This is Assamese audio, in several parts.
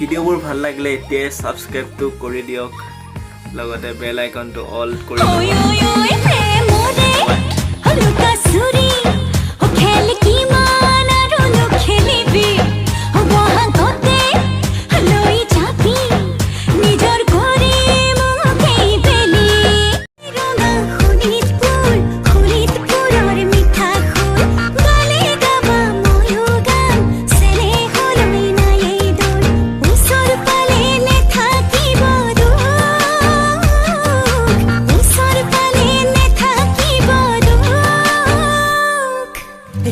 ভিডিঅ'বোৰ ভাল লাগিলে এতিয়াই ছাবস্ক্ৰাইবটো কৰি দিয়ক, লগতে বেল আইকনটো অল কৰি ল'ব। ঐ ঐ ঐ, প্ৰেমৰে লুকাচুৰি খেল কিমান আৰু খেলিবি? বহাগতে লৈ যাবি নিজৰ কৰি মোক এইবেলি। ৰঙা শোণিতপুৰ, শোণিতপুৰৰ মিঠা সুৰ, গালে গাবা ময়ো গান, চেনেহলৈ নাই এই দূৰ। ওচৰ পালে নেথাকিব দুখ, ওচৰ পালে নেথাকিব দুখ।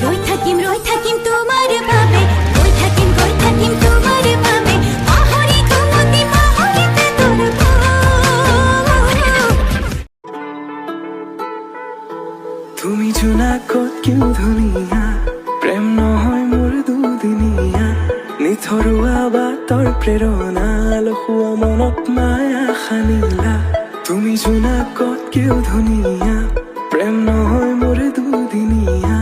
ৰৈ থাকিম, ৰৈ থাকিম তোমাৰ বাবে, গৈ থাকিম, গৈ থাকিম তোমাৰ বাবে, পাহৰি ঘুমতি পাহৰিতে তোৰ ভোক। তুমি জোনাকত কিয় ধুনীয়া, প্ৰেম নহয় মোৰ দুদিনীয়া। নিথৰুৱা বাটৰ প্ৰেৰণা, লখুৱা মনত মায়া সানিলা। তুমি জোনাকত কিয় ধুনীয়া, প্ৰেম নহয় মোৰ দুদিনীয়া।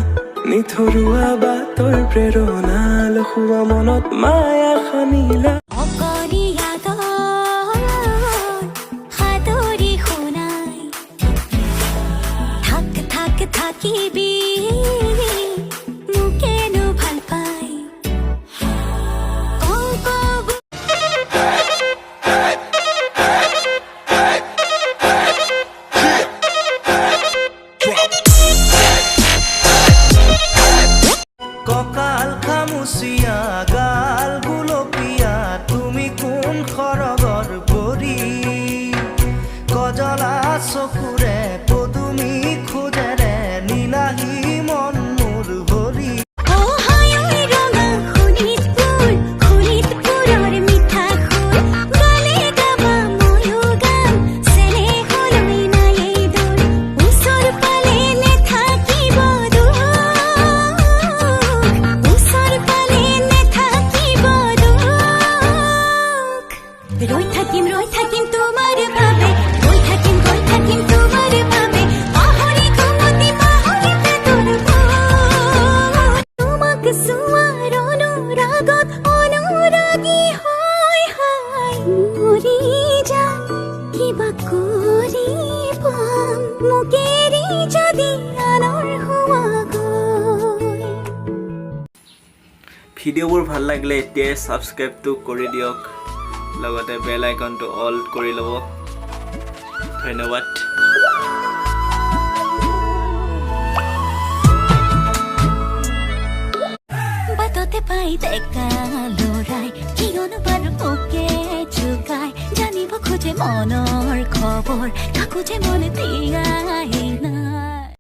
নিথৰুৱা বাটৰ প্ৰেৰণা, লখুৱা মনত মায়া সানিলা। অকণি আদৰ সাদৰি শুনাই থাক, থাক, থাকিবি, মোকেনো ভাল পাই কওঁ কওঁ। কঁকাল খামুচিয়া, গাল গুলপীয়া, তুমি কোন সৰগৰ পৰী? কজলা চকুৰে, পদুমি খোজেৰে নীলাহী মন মোৰ হৰি। অ হাই ঐ, ৰঙা শোণিতপুৰ, শোণিতপুৰৰ মিঠা সুৰ, গালে গাবা ময়ো গান, চেনেহলৈ নাই এই দূৰ। ওচৰ পালে নেথাকিব দুখ, ওচৰ পালে নেথাকিব দুখ। ৰৈ থাকিম, ৰৈ থাকিম তোমাৰ বাবে, গৈ থাকিম, গৈ থাকিম তোমাৰ বাবে, পাহৰি ঘুমতি পাহৰিতে তোৰ ভোক। তোমাক চোৱাৰ অনুৰাগত অনুৰাগী হৈ হায় মৰি যাম, কিবা কৰি পাম মোক এৰি যদি আনৰ হোৱাগৈ। ভিডিঅ'বোৰ ভাল লাগিলে এতিয়াই ছাবস্ক্ৰাইবটো কৰি দিয়ক, লগতে বেল আইকনটো অল কৰি ল'ব। ধন্যবাদ। বাটতে পাই ডেকা লৰাই কিয়নো বাৰু মোকে জোকাই, জানিব খোজে মনৰ খবৰ, কাকো যে মন দিয়া।